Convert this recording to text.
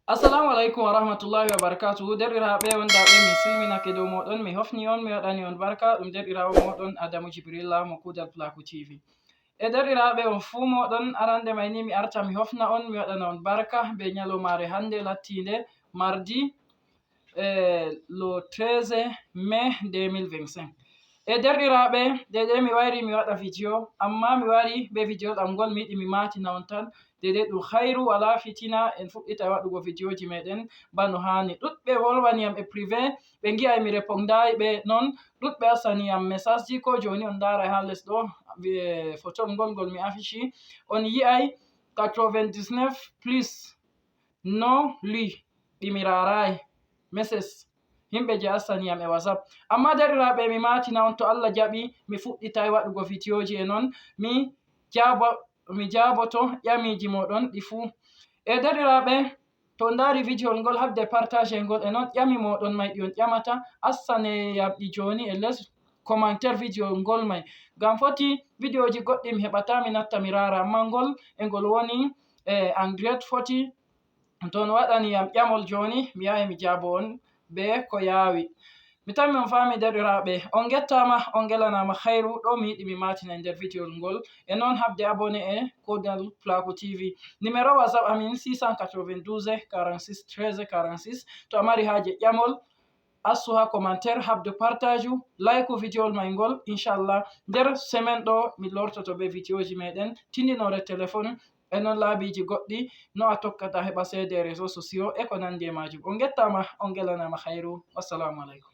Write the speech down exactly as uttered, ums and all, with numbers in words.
Assalamu alaikum wa rahmatullahi wa barakatuhu. Derɗiraaɓe wondaaɓe, mi silminake dow mooɗon, mi hofni on, mi waɗani on barka. Ɗum derɗiraawo mooɗon Adamu Jibrilla mo Kuudal Plaku T V. E derɗiraaɓe on fuu mooɗon, arande may ni mi arta mi hofna on, mi waɗana on barka be nyalomaare hannde lattiinde mardi, e le treize mai deux mille vingt-cinq. E derɗiraaɓe, dede mi wayri mi waɗa video, amma mi wari be video am ngol mi yiɗi mi maatina on tan. Dede ɗum khairu wala fitina, en fuɗɗita waɗugo videoji meɗen bano hani. Ɗuɗɓe wolwani yam e privé, ɓe ngi'ay mi repondaay ɓe non, ɗuɗɓe asani yam message ji, ko joni on ndaray ha les ɗo, e fotol ngol ngol mi affichi, on yi'ay quatre-vingt-dix-neuf plus non lu, ɗi mi raaraay. Message himɓe je asani yam e WhatsApp. Amma derɗiraaɓe, mi maatina on, to Allah jaɓi, mi fuɗɗitay waɗugo videoji e non, mi jaabo, mi jaaboto ƴamiji mooɗon ɗi fuu. E derɗiraaɓe, to on ndaari video ngol, habde partage ngol e non ƴami mooɗon may ɗi on ƴamata, assane yam ɗi joni e les commentaire video ngol may. Ngam foti videoji goɗɗi mi heɓata mi natta mi raara, amma ngol e ngol woni e anglais foti. To on waɗani yam ƴamol joni, mi yahay mi jaabo on be ko yaawi. Mi tammi on faami derɗiraaɓe, on ngettaama, on ngelanaama khairu. Ɗo mi yiɗi mi maatina nder video ngol. E non habde abonné e Kuudal Plaku T V. Numéro WhatsApp amin six cent quatre-vingt-douze quarante-six treize quarante-six. To a mari haaje ƴamol, assu ha commentaire, habdu partage, like video may ngol. Inchallah, nder semaine ɗo mi lortoto be videoji meɗen, tindinoore téléphone, e non laabiji goɗɗi, no a tokkata heɓa seede réseaux sociaux e ko nandi e majum. On ngettaama, on ngelanaama khairu. Wassalamu alaikum.